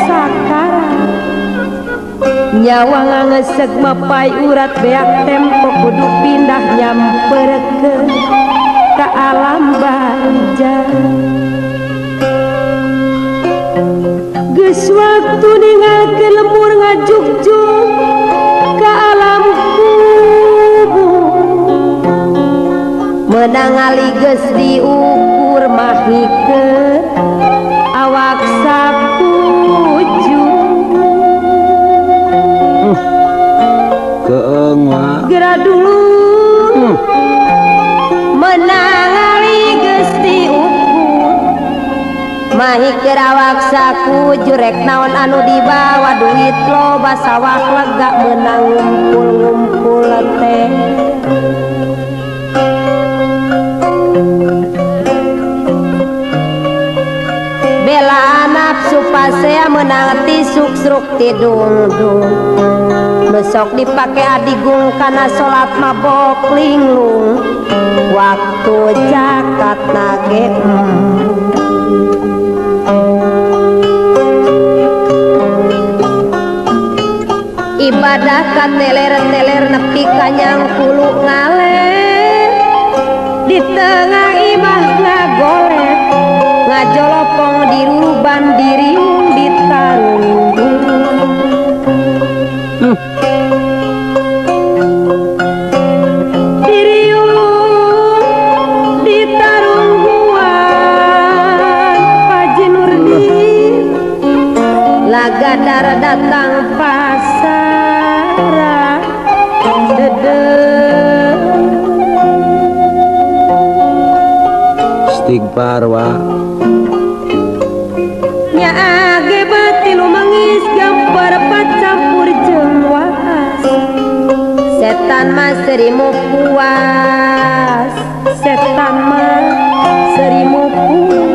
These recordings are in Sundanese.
sakarat nyawa ngangeseg mapai urat beak tempo kudu pindah nyamperkeun ka alam barzah. Geus waktu ninggalkeun lembur ngajugjug ka alam kubur meunang ali geus diukur mahikeun awak sakuju. Keeng wa geura dulu menang ali geus diukur mahikeun awak sakuju rek naon anu dibawa duit loba sawah lega meunang ngumpul-ngumpul teh. Bela nafsu pasea menang tisuk sruk tidungdung besok dipake adigung kana salat mabok linglung waktu zakat nage. Ibadah ka teler-teler nepi ka nyangkulu ngaler di tengah imah ngagolet ngajolopong diruban diriung ditarunggung. Diriung ditarungguan Paji Nurdin lagadar datang pasara dede. Istighfar wa nya age batilu mangis gambar pacampur jeung waas setan mah serimu puas setan mah serimu puas.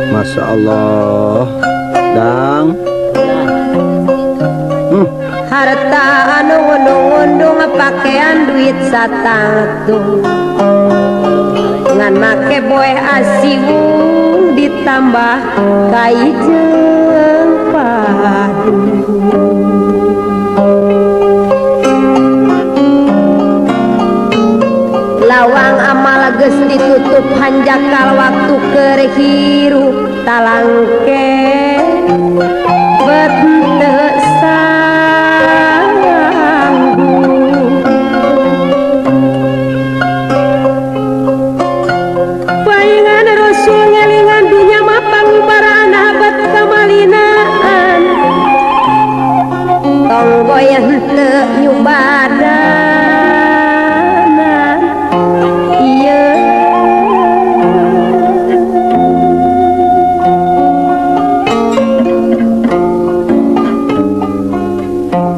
Masya Allah dang. Harta anu ngundung-ngundung pakaian duit satangtung ngan make boeh asiwung ditambah kai jeung padu. Lawang amal geus ditutup hanjakal waktu keur hirup talangke bet teu sanggup. Paingan Rasul ngelingan dunya mah pangubaraan habat kamalinaan tong goyah teu nyubadanan ieu.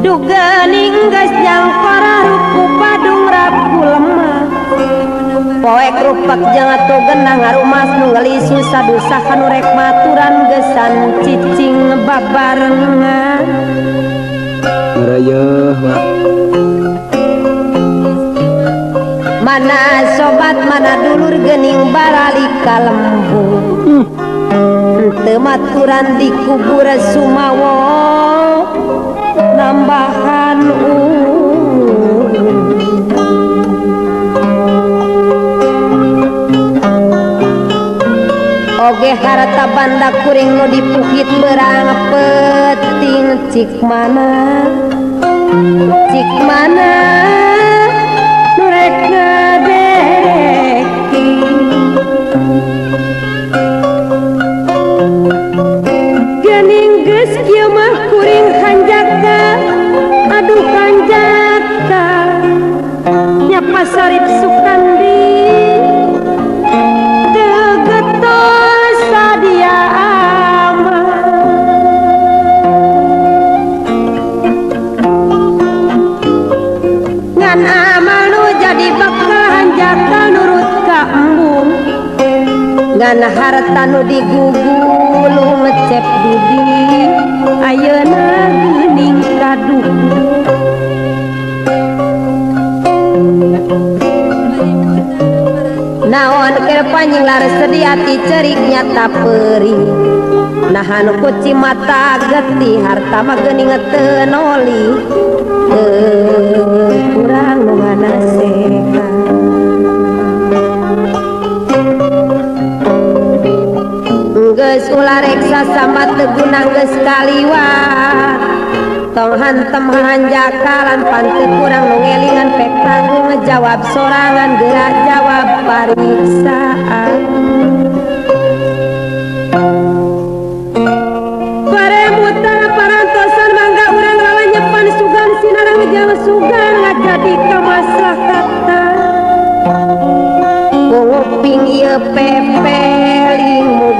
Duga ninggas jangkara ruku padung rapu lemah poek rupak jeung atuh genah ngarumas nu geulis susah dusa kanu rek maturan gesan cicing babarengan. Ngarayeuh wa mana sobat mana dulur geuning barali ka lembur teu maturan dikubur sumawo nambahan oge harta banda kuring nu dipukit berang peting cik mana nu rek ngadereki geuning geus kieu mah kuring hanjaka aduh hanjaka nya pasarip Sukandi teu getol sadia amat ngan amal nu jadi bakal hanjaka nurut ka embung ngan harta nu digugulung ngecep dudi ayeuna geuning kaduh. Naon keur panjing laras sedih ati cerik nyata perih. Naha nu ku cimata getih harta mah geuning teu noli teu kurang nu nganasehat. Geus ulah reksa sama teu guna geus kaliwat tong hantem hanjakalan pan teu kurang nu ngelingan pek tanggung jawab sorangan geura jawab pariksaan. Paremutana parantosan mangga urang lalanyepan sugan sinarang jeung sugan ngajadi kamaslahatan. Nguping ieu pepeling